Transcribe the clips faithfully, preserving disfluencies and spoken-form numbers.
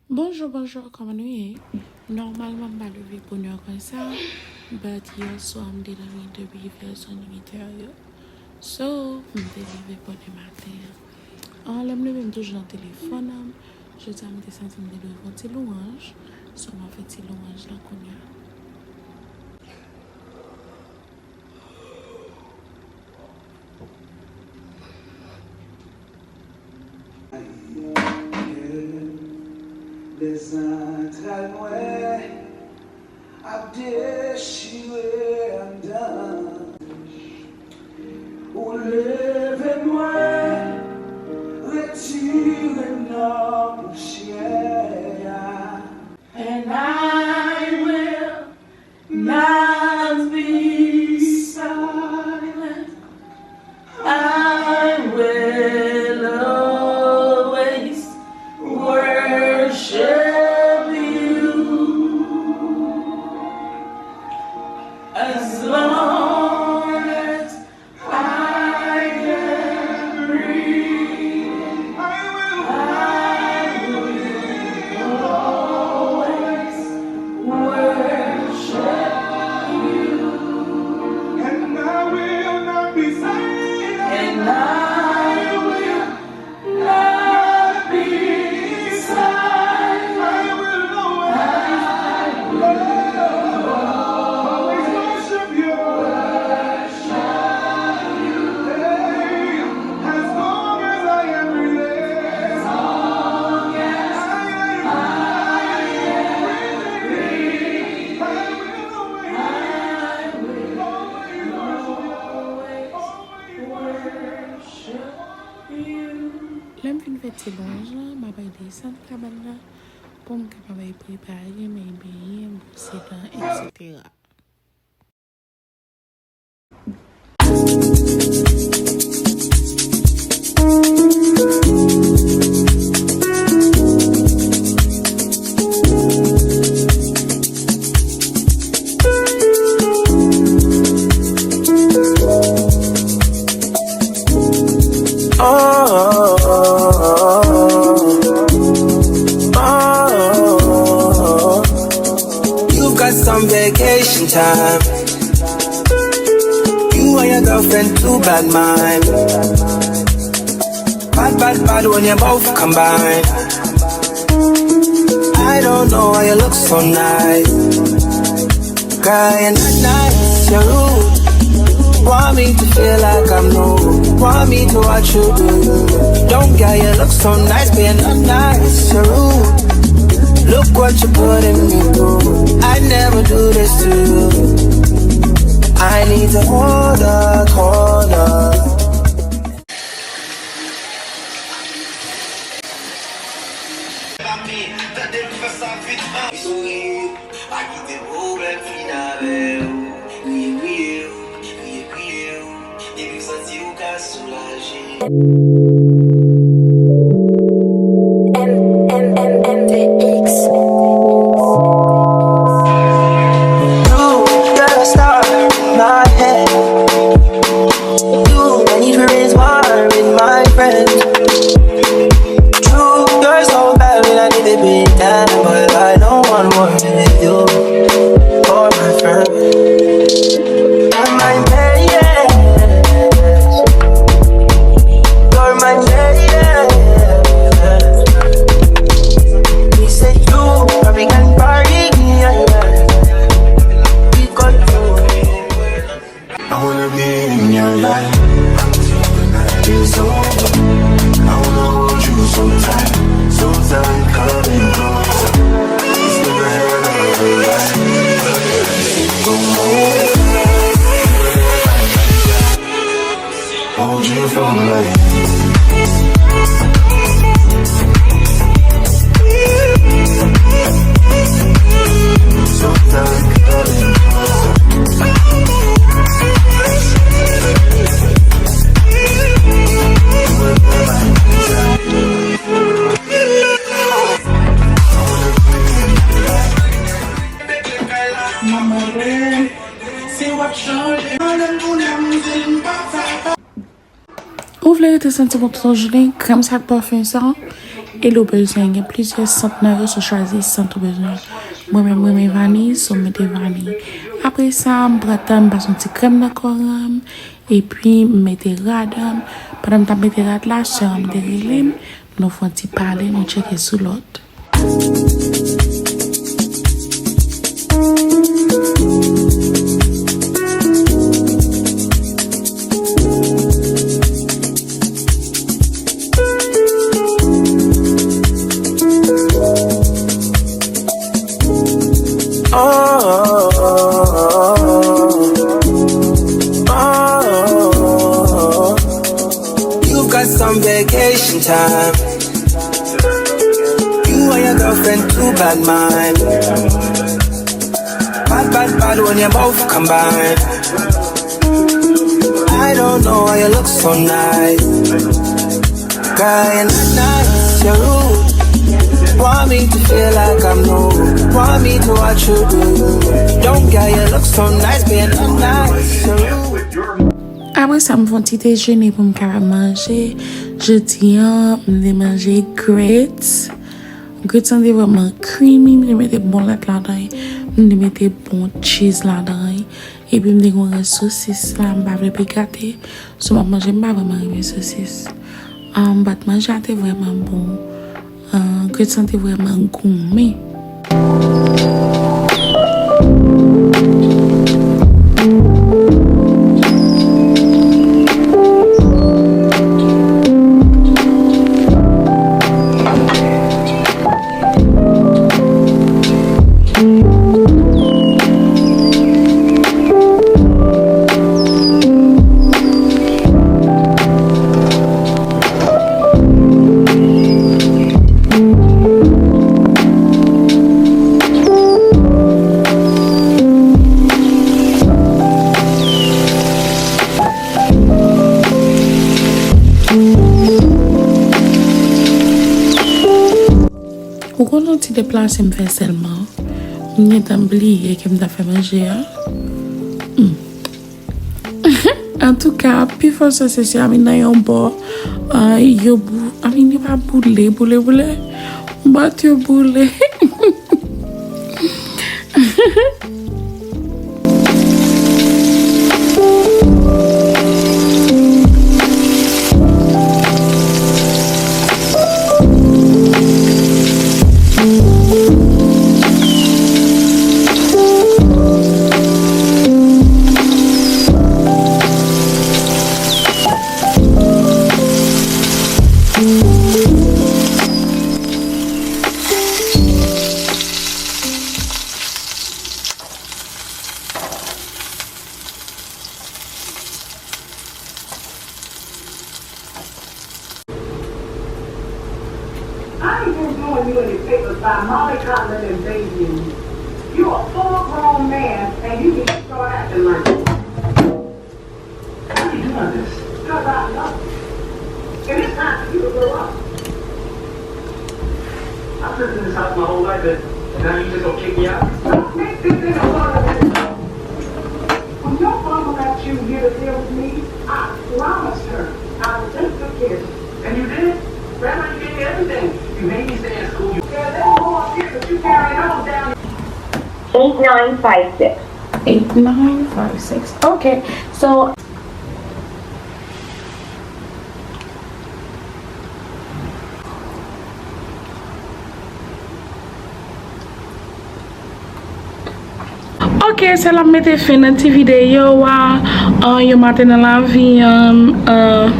Bonjou, bonjou, kòman nou ye? Nòmalman, m pa leve bonè konsa, but yè swa m te dòmi depi vè sonnwitè yo. So, m te leve bonè maten an. An, lè m leve, m toujou nan telefòn an. Jodi a, m te santi m te dwe fè yon ti lwanj. So, m ap fè ti lwanj la kounye a. Lèzantray mwen ap dechire anndan. Ou leve mwen, retire m nan pousyè a. And I will not be silent. I will always worship you. As long as I am breathing, I will, I will always worship you. And I will not be silent. And I will not be silent. I will always, I will always worship you. Hey, as long as I am breathing, as long as I am breathing, I will always, I will always worship you. Lè m fin fè ti lwanj lan, m ap al desann kabann nan pou m kapab al prepare m, al benyen m, bwose dan, etsetera. Oh, oh, oh, oh, oh. You've got some vacation time. You and your girlfriend too bad mind. Bad, bad, bad when you both combine. I don't know why you look so nice. Girl, you're not nice, you're rude. Want me to feel like I'm new. Want me to watch you do you. Don't, girl, you look so nice, but you're not nice, you're rude. Look what you're putting me through. I never do this to you. I need to hold up, hold up. Tande m fè sa vit an. Souri, pa kite pwoblèm fin avè w. Kriye, kriye, kriye, kriye, depi w santi w ka soulaje. M, M, M, M V X. You, you're a star in my head. You, I need to raise war with my friends. True, you're so bad, we don't need to be down, but I don't want war with you. For my friend. You're my man, yeah. You're my man, yeah. We say you, African party, yeah, yeah. We gon' do it. I wanna be in your life until the night is over. I wanna hold you so tight, so tight, coming closer. It's never had a ride. Go home. Hold you for life. So tight, coming closer. Ou vle rete santi bon tout jounen, krèm sa ak pafen sa, Hello, bezwen gen plizyè sant nan yo, so chwazi sant ou bezwen. Mwen menm, mwen renmen vaniy, so m mete vaniy. Apre sa, m pran tan, m pase yon ti krèm nan kò m, epi m mete rad. Pandan m t ap mete rad la, sè m te rele m, nou fè yon ti pale, nou tcheke sou lòt. You've got some vacation time. You and your girlfriend too bad mind. Bad, bad, bad when you both combine. I don't know why you look so nice. Girl, you're not nice, you're rude. Want me to feel like I'm new. Want me to watch you do. Don't, girl, you look so nice, but you're not nice, you're rude. Apre sa, m fè yon ti dejene pou m kapab manje. Jodi a, m te manje grits. Grits lan te vrèman creamy, m te mete bon lèt ladan, m te mete bon cheese ladan. Epi m te gen yon rès sosis la, m pa vle pi gate. So m ap manje, m pa vrèman renmen sosis. Um, but manje a te vrèman bon. Uh, grits lan te vrèman goumen. Ou konn yon ti deplase m fè sèlman. M gentan bliye ke m ta fè manje a. Hmm. Antouka, pifò sosis yo, I mean, nan yon bò, ah, yo bou-, I mean, yo pa boule, boule, boule. But yo boule. I ain't been doing you any favors by mollycoddling and babying you. You a full grown man and you need to start acting like one. Why are you doing this? 'Cause I love you. And it's time for you to grow up. I've lived in this house my whole life, and now you just gonna kick me out? Don't make this any harder than it is. When your mama left you here to live with me, I promised her I would take good care of you. And you did? Grandma, you gave me everything. You made me stay in school. You There's no more here, but you carried on down. Eight nine five six. Eight nine five six. Okay, so Ok, se la m mete fen nan ti videyo a, an, yon maten nan lavi an, an,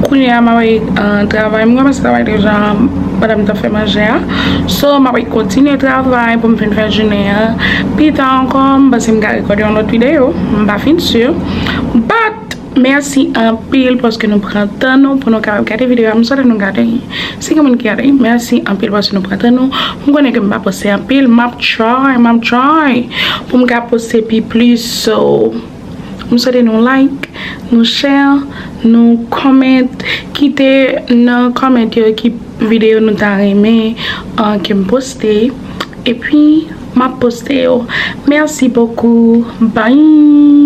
kounye a m ap, an, travay. M kòmanse travay deja pandan m t ap fè manje a. So, m ap kontinye travay pou m fin fè jounen an. Pita ankò, m panse m ka rekòde yon lòt videyo. M pa fin si. But, mèsi anpil paske nou pran tan nou pou nou kapab gade videyo a. M swete nou gade. Si gen moun ki gade, mèsi anpil paske nou pran tan nou. M konnen ke m pa poste anpil, m ap try, m ap try pou m ka poste pi plis. So, m swete nou like, nou share, nou comment, kite nan comment yo ki videyo nou ta renmen, an, ke m poste. Epi, m ap poste yo. Merci beaucoup. Bye.